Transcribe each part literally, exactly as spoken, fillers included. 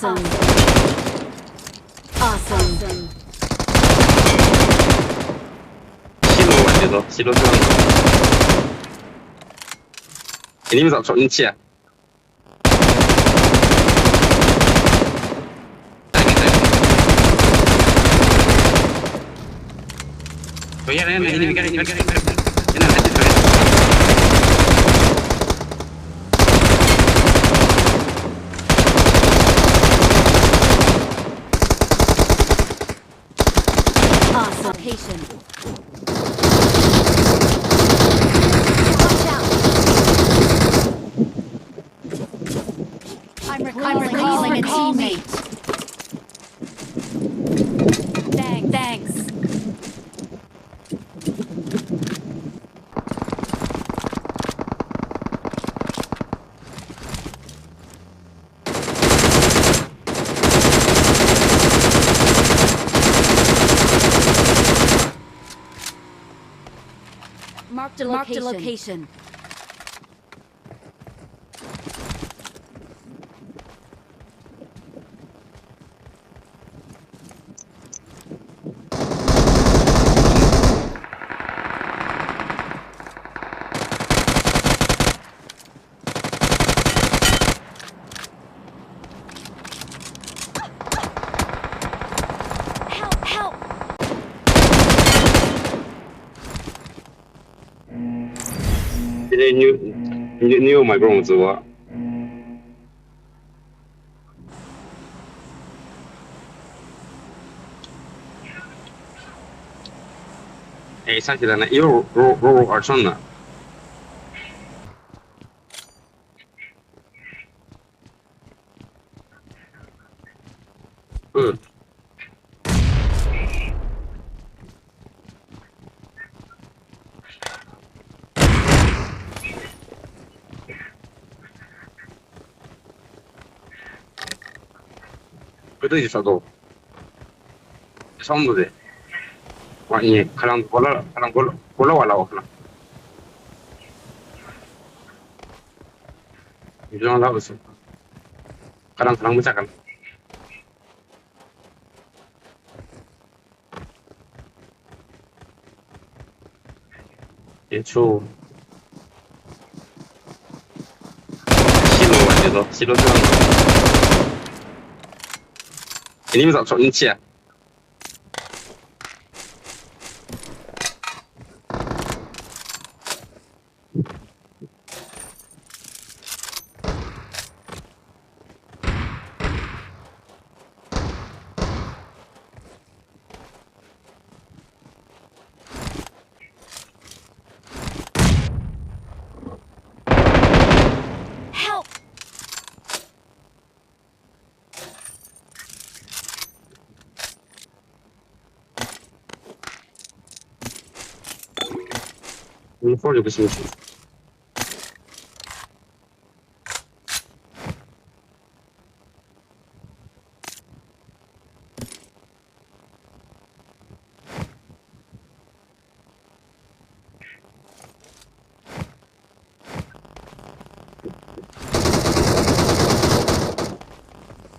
Awesome. Awesome. Silo wa silo, silo silo. Ini mi zap sok ni chia. Awesome. Location. Watch out! I'm recalling, I'm recalling a teammate. Thanks. Thanks. Marked a location. Marked a location. Help! Help! Ini new, new, new micro zua. Eh, sa kita na, iyo, ro, ro, ro, arson na. Hmm. Kede isa do. Sound de. Wa ini, kalang bola, kalang bola, bola wala wakna. Ini wala usu. Kalang, kalang mecakan. Insu. Silo wa silo, silo silo. Ini mi zap sok ni chia. Help! Ini four juga sih.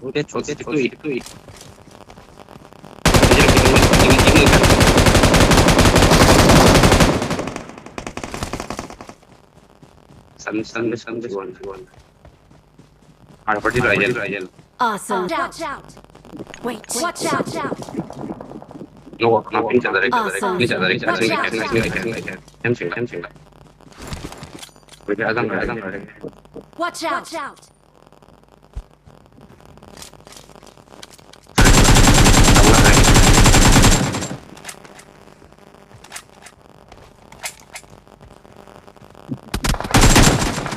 Udah, cukup, cukup, cukup. San, san, san, san. Ada party tuh aja. Awesome. Watch out! Wait. Watch out! No, no, ini cari, cari, cari. Ini cari, cari, cari. Awesome. Watch out! Ini cari, cari, cari. Ini cari, cari. Ini cari, cari. Watch out! Watch out!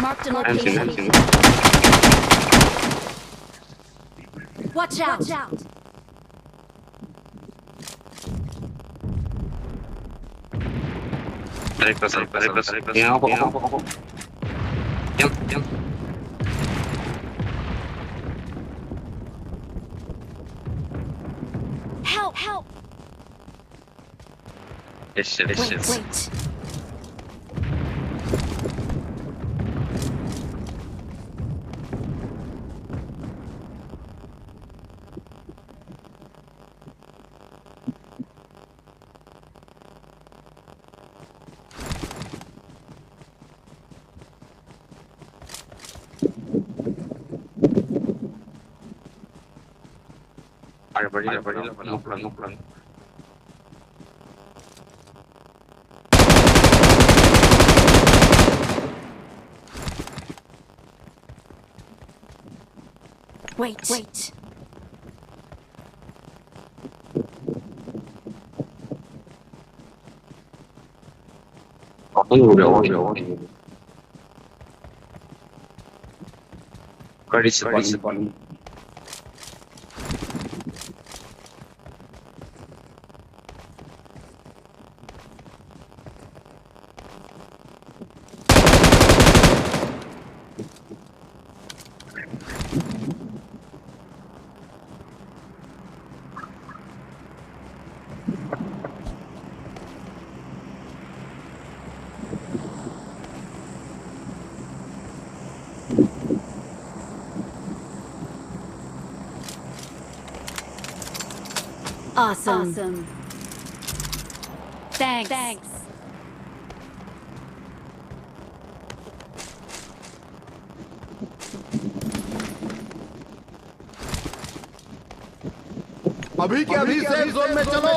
Marked a location. Watch out! Director, director, director. Yang apa, apa, apa? Yang, yang. Help! Help! Yes, yes, yes. Wait, wait. Wait. Wait. Gari sepan. Awesome. Awesome. Thanks. Thanks. अभी के अभी safe zone में चलो।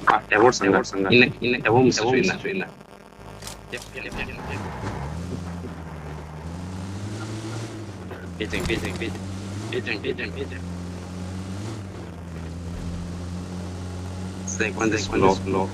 Ah, ever sangga. Ine, ine, ever musu ine. Beating, beating, beating. Beating, beating, beating. Sequence, sequence, slow, slow.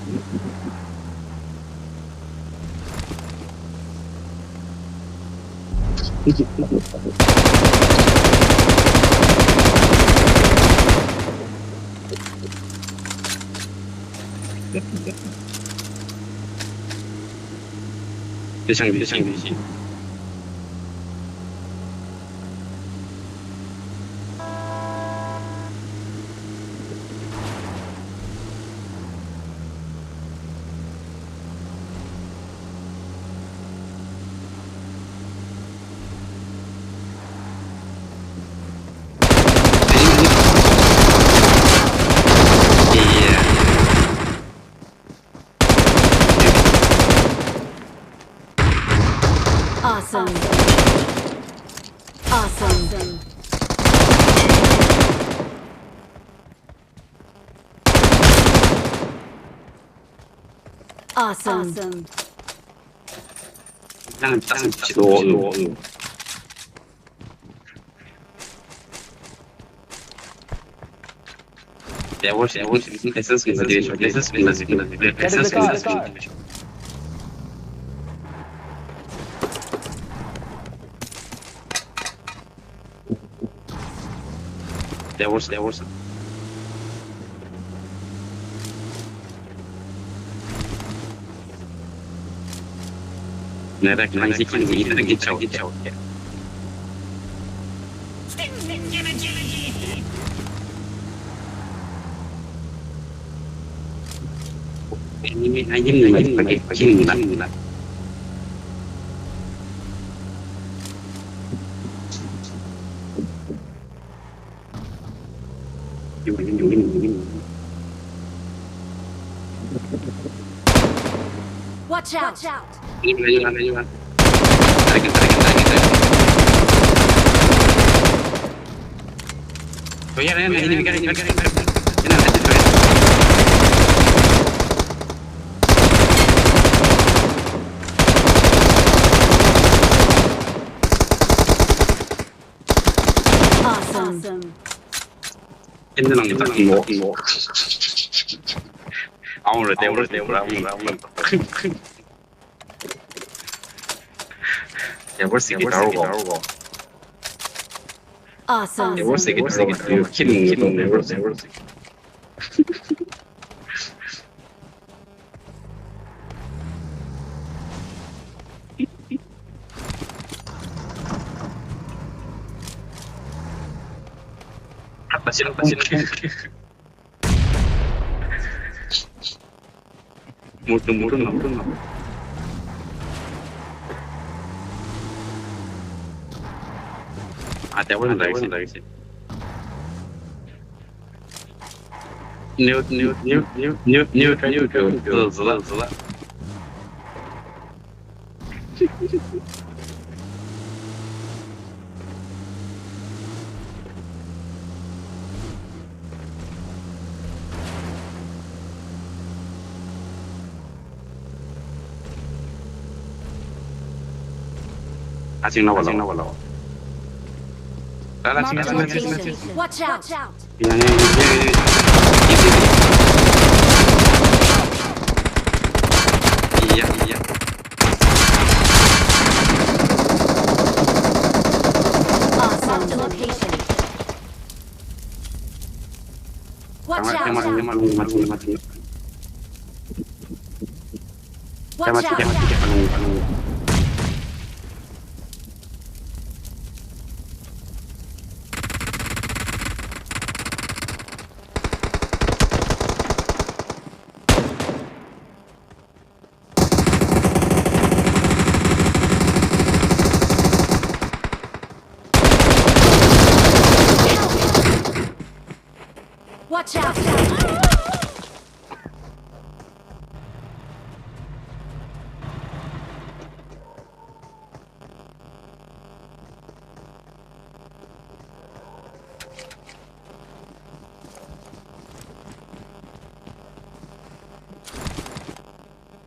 Awesome. Awesome. Awesome. Awesome. Watch out! Watch out! Awesome. Awesome. Awesome. Mutu, mutu, mutu. Ah, that wasn't right. New, new, new, new, new, new, new, new, new, zıla, zıla. Asing na wala. Lala, sing, sing, sing, sing, sing. Watch out! Iya, iya, iya, iya. Iya, iya. Awesome. Marked a location. Watch out! Tama, tama, tama, tama, tama. Watch out! Tama, tama, tama, tama. Watch out!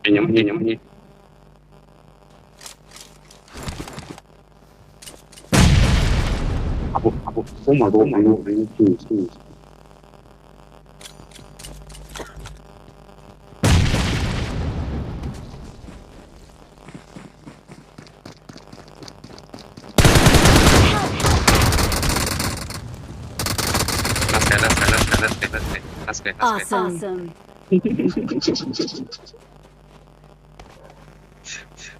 Inyam, inyam, inyam. Apo, apo, oh my God, my God, my God, please, please. Last guy, last guy, last guy, last guy, last guy, last guy. Awesome. Awesome.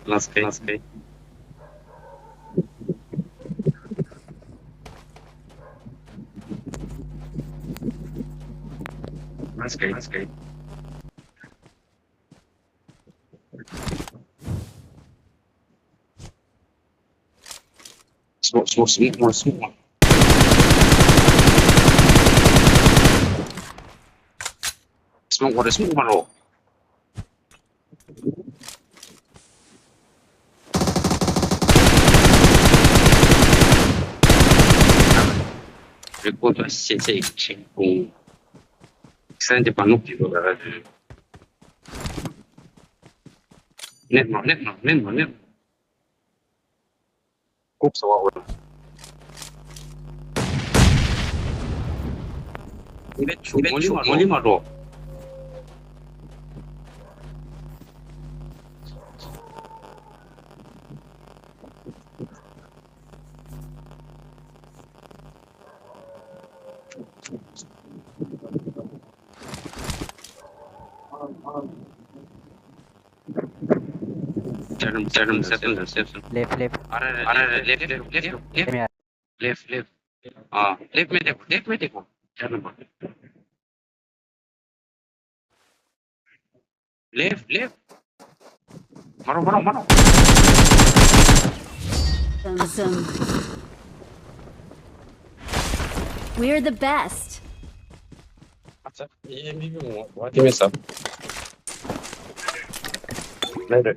Last guy, last guy. Last guy, last guy. Smoke, smoke, smoke, more, smoke, more. Smoke, more, smoke, more. Record, sese, sese. Sende panuk di dola. Net mo, net mo, net mo, net mo. Kuk sawa wala. Ulit, ulit, moli ma, moli ma do. Seven, seven, seven, seven. Left, left. Are, are, are, left, left, left, left. Left, left. Ah, left mein dekho, left mein dekho. Seven. Left, left. Maro, maro, maro. Awesome. We're the best. Acha, ye bhi wo, wo team sab. Nahi, nahi.